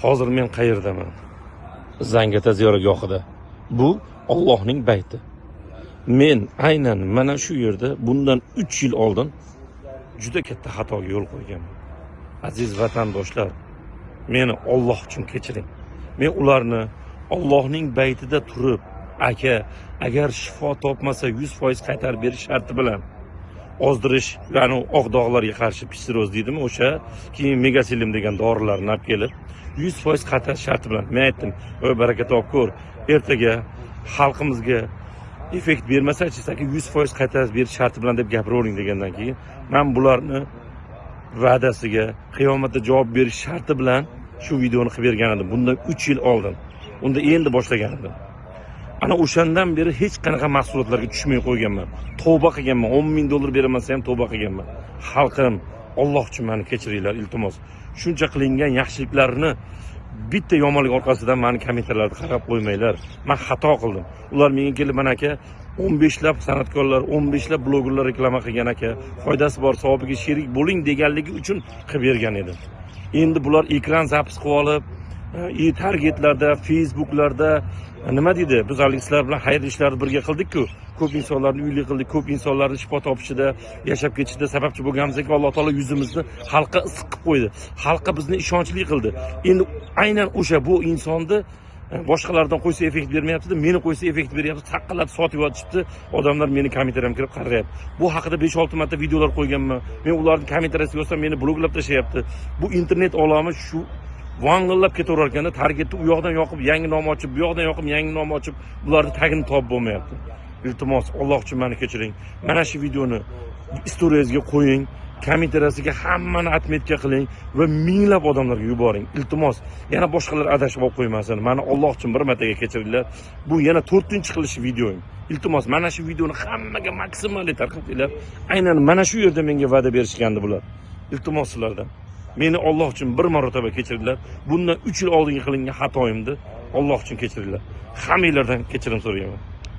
Hozir men qayerdaman? Zangata ziyoratgohida. Bu Allohning bayti. Men aynan mana shu yerda bundan 3 yil oldin juda katta xatoga yo'l qo'yganman. Aziz vatandoshlar, meni Alloh uchun kechiring. Men ularni Allohning baytida turib, aka, agar shifo topmasa 100% qaytarib berish sharti bilan ozdirish, ya'ni oq dog'larga qarshi psiroz deydimi o'sha, keyin megasilim degan dorilarni olib kelib 100% qaytarish sharti bilan men aytdim: "Oy, baraka topib ko'r, ertaga xalqimizga effekt bermasachi, aka, 100% qaytarib berish sharti bilan deb gapiravering" degandan keyin man bularni va'dasiga qiyomatda javob berish sharti bilan shu videoni qilib bergan edim bundan 3 yil oldin. Unda endi boshlagan edim. Ana o'shandan beri hech qanaqa mahsulotlarga tushmay qo'yganman, tavba qilganman. 10 000 dollar beraman desa ham tavba qilganman. Xalqim, Alloh uchun mani kechiringlar, iltimos. Shuncha qilingan yaxshiliklarni bitta yomonlik orqasidan mani kommentariylarda qarab qo'ymanglar. Man xato qildim. Ular menga kelib: "Mana, aka, 15lab san'atkorlar, 15lab blogerlar reklama qilgan, aka, foydasi bor, savobiga sherik bo'ling" deganligi uchun qilib bergan edim. Endi bular ekran запись qilib olib и targetlarda, Facebooklarda nima deydi: "Biz haligi sizlar bilan xayr ishlarni birga qildik-ku, ko'p insonlarni uyli qildik, ko'p insonlarni shifo topishida, yashab ketishida sababchi bo'lganmiz, alloh taolo yuzimizni xalqqa issiq qilib qo'ydi, xalqqa bizni ishonchli qildi". Endi aynan o'sha bu insonni boshqalardan qo'ysa effekt bermayaptida, meni qo'ysa effekt beryapti, taqillatib sotib yotishibdi. Odamlar meni kommentariyamga kirib qarayapti. Bu haqida 5-6 marta videolar qo'yganman. Men ularni kommentariyasiga yozsam, meni bloklab tashlayapti. Bu internet olami shu vang'illab ketaverar ekanda, targetni u yoqdan yoqib, yangi nom ochib, bu yoqdan yoqib, yangi nom ochib, bularni tagini topib bo'lmayapti. Iltimos, Alloh uchun mani kechiring. Mana shu videoni istoriyangizga qo'ying, kommentariyasiga hammani отметка qiling va minglab odamlarga yuboring, iltimos. Yana boshqalar adashib olib qo'ymasin. Mani Alloh uchun bir martaga kechiringlar. Bu yana to'rtinchi qilish videoyim. Iltimos, mana shu videoni hammaga maksimal tarqatinglar. Aynan mana shu yerda menga va'da berishgandi bular. Iltimos, sizlardan, meni Alloh uchun bir marotaba kechiringlar. Bundan 3 yil oldingi qilingan xatoyimni Alloh uchun kechiringlar. Hammanglardan kechirim so'rayman.